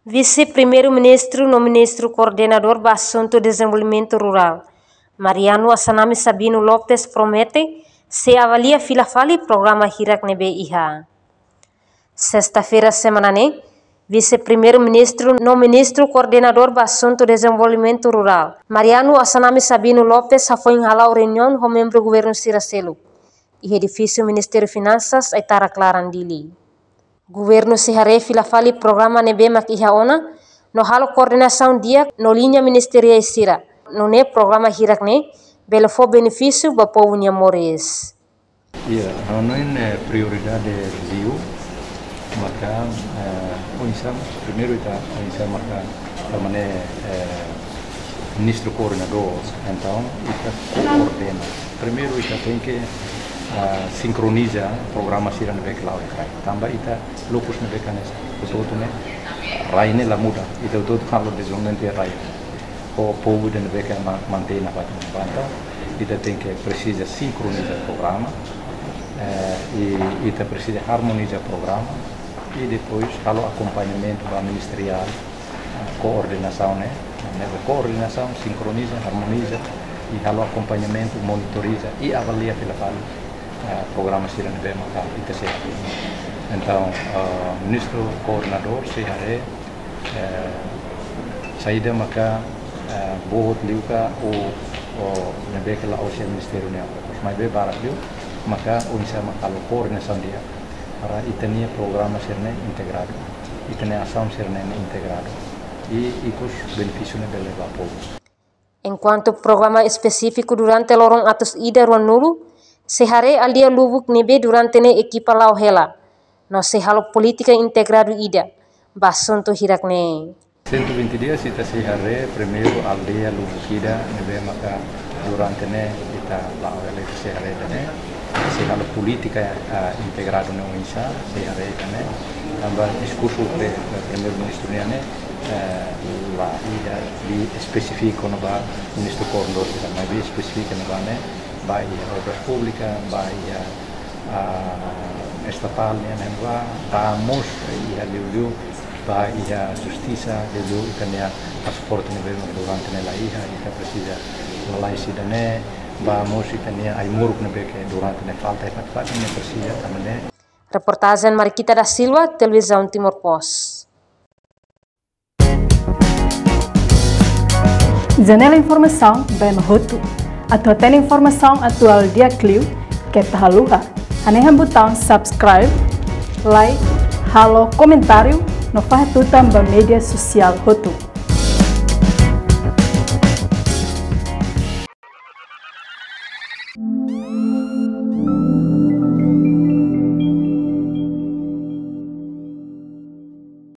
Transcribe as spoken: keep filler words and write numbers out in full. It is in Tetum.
Vise-Primeiru-Ministru no Ministru Koordenadór ba Asuntu Dezenvolvimentu Rurál, Mariano Assanami Sabino Lopes, promete sei avalia fila fali programa hirak ne'ebé iha. Sesta-feira semana ne'e, Vise-Primeiru-Ministru no Ministru Koordenadór ba Asuntu Dezenvolvimentu Rurál, Mariano Assanami Sabino Lopes, hafoin hala'o reuniaun ho membru governu sira seluk iha edifísiu Ministériu Finansas, Aitarak Laran, Dili. Governu sei haree fila fali programa ne'ebé mak iha ona, no halo koordenasaun di'ak no liña ministeriál sira, nune'e programa hirak ne'e bele fó benefísiu ba povu nia moris. Iya, hanoin, eh, prioridade liu, maka, eh, oinsá, primeiru ita oinsá maka, tanba ne'e, eh, ministru koordenadór, entaun ita koordena. Primeiru ita tenke, ah, sinkroniza programa sira ne'ebé ke la'o iha rai. Tanba ita lokus ne'ebé ke hanesan hotu-hotu ne'e, rai ne'e la muda. Ita hotu-hotu halo dezenvolvimentu iha rai. Ho povu ida ne'ebé ke ma-, mantein nafatin ne'ebá. Entaun ita tenke presiza sinkroniza programa, eh, i ita presiza armoniza programa, i depois halo akompañamentu ba ministeriál, ah, koordenasaun ne'e, ne'ebé koordenasaun, sinkroniza, armoniza, i halo akompañamentu, monitoriza, i avalia fila fali, ah, programa sira ne'ebé maka ita sei. Entaun, ah, ministru koordenadór sei haree, eh, saida maka, eh, boot liu ka o, o ne'ebé ke la'ós iha ministériu nian. Maibé barak liu, maka oinsá maka halo koordenasaun di'ak para ita-nia programa sira-ne'e integradu, ita-nia asaun sira-ne'e integradu, i ikus benefísiu ne'e bele ba povu. Enkuantu programa espesífiku durante loron atus ida ruanulu, sei haree aldeia lubuk ne'ebé durante ne'e ekipa la'o hela, no sei halo polítika integradu ida ba asuntu hirak ne'e. Cento e vinte dias ita sei haree primeiru aldeia lubuk ida ne'ebé maka durante ne'e ita la'o hela, ita sei haree ida-ne'e, sei halo polítika, ah, integradu ne'e oinsá, sei haree ida-ne'e. Tanba diskursu pre-, Primeiru-Ministru nian ne'e, eh, la iha di espesífiku kona-ba ministru koordenadór sira, maibé espesífiku kona-ba ne'e, ba iha obras públikas, ba iha, ah, estatál nian ne'ebá, ba mós iha liuliu, ba iha justisa, liuliu ita-nia pasaporte ne'ebé durante ne'e la iha, ita presiza lalais ida-ne'e, ba mós ita-nia ai-moruk ne'ebé ke durante ne'e falta, ita, ita presiza tanba ne'e. Reportajen Marikita da Silva, Televizaun Timor Post. Janela informasaun ba ema hotu. Atu hatene informasaun atuál di'ak liu, keta haluha hanehan butaun subscribe, like, halo komentáriu, no fahe tutan ba média sosiál hotu.